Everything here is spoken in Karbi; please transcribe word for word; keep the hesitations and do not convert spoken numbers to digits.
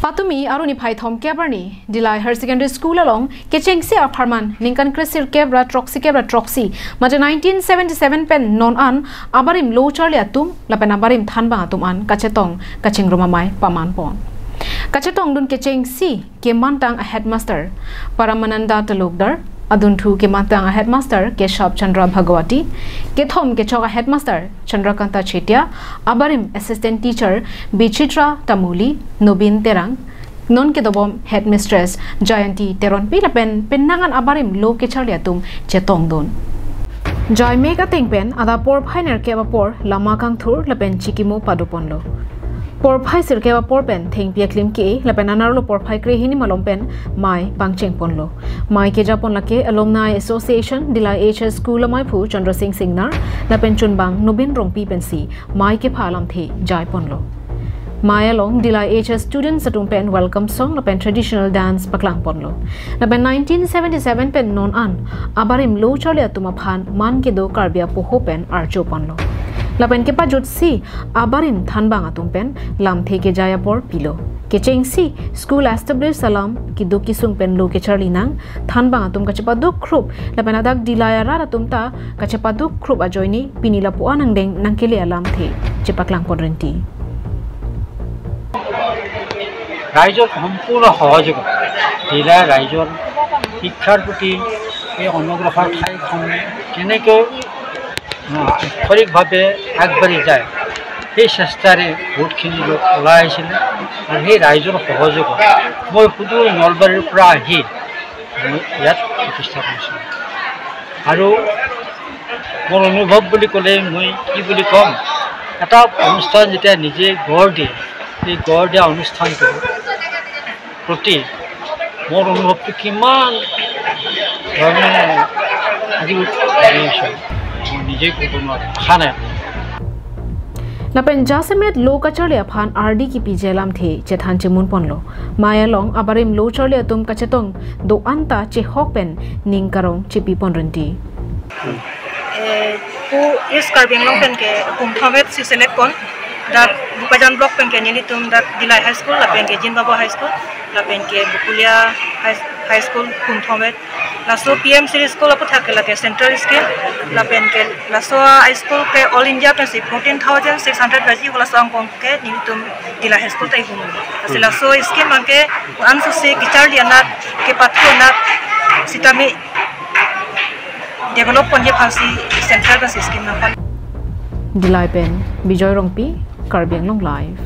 Patumi arni phai thomkep arni Dillai Higher Secondary School along kechengsi apharman ningkan kresirkep ra throksi kep ra throksi, mate nineteen seventy seven pen non an abarim lo charli atum lapen abarim thanbang atum an kachetong kachingrum amei pamanpon. Kachetongdun kechengsi kemantang a headmaster Paramananda Talukdar, adunthu kemantang a headmaster Keshav Chandra Bhagawati, kethom kechok a headmaster Chandrakanta Chetia, abarim assistant teacher Bichitra Tamuli, Nobin Terang, non kedobom headmistress Jayanti Teronpi lapen penang an abarim lo kecharli atum chetongdun. Jaimek ateng pen adap porphai nerkep apor lama kangthur lapen chikimo padoponlo. Porphai sirkep apor pen thengpi aklim ke lapen anerlo porphai krehini malom pen mei pangchengponlo. Mei kejapon lake Alumni Association Dillai H S School ameiphu Chandra Singh Singnar lapen chunbang Nobin Rongpi pensi mei kepha alamthe jaiponlo. Mei along Dillai H S students atum pen welcome song lapen traditional dance paklangponlo. Lapen nineteen seventy seven pen non an abarim lo charli atum aphan man kedo Karbi apoho pen archoponlo. Lapen kepajutsi abarim thanbang atum pen lamthe kejai apor pilo. Kechengsi school establish alam keduk kesung pen lo kecharli nang, thanbang atum kachepaduk khrup lapen adak Dillai arat atum ta kachepaduk khrup ajoine pini lapu-an angdeng nangkele alamthe chepaklangpon rinti. ৰাইজৰ সম্পূৰ্ণ সহযোগত জিলা ৰাইজৰ শিক্ষাৰ প্ৰতি এই অনুগ্ৰহৰ ঠাইখন কেনেকৈ, আহ, আক্ষৰিকভাৱে আগবাঢ়ি যায়, সেই চেষ্টাৰে বহুতখিনি লোক ওলাই আহিছিলে। আৰু সেই ৰাইজৰ সহযোগত মই সুদূৰ নলবাৰীৰ পৰা আহি মই ইয়াত প্ৰতিষ্ঠা কৰিছিলোঁ। আৰু মোৰ অনুভৱ বুলি ক'লে মই কি বুলি ক'ম, এটা অনুষ্ঠান যেতিয়া নিজে গঢ় দিয়ে, সেই গঢ় দিয়া অনুষ্ঠানটো প্ৰতি মোৰ অনুভৱটো কিমান ধৰণে আজি উৎ-, মই নিজেই ক'ব নোৱাৰোঁ, ভাষা নাই। Lapen jasemet lo kacharli aphan ardi kipiji alamthe chethan chemunponlo. Mei along abarim lo charli atum kachetong do-an ta chehok pen ning karong chepipon rinti. Eh, pu East Karbi Anglong pen ke kum thomvet si select pon. Dak Bokajan block pen ke nelitum dak Dillai High School, lapen ke Jinbabo High School, lapen ke Bokolia High, High School kum thomvet. Laso P M Shri School aputhak ke lake central scheme, lapen ke laso high school ke All India pensi fourteen thousand six hundred baji, laso angkong ke nelitum Dillai High School ta ihum. Lasi laso scheme abang ke anso se kecharli anat, kepathu anat sitame develop ponji aphansi central pensi scheme nangpon. Dillai pen Bijoy Rongpi, Karbi Anglong Live.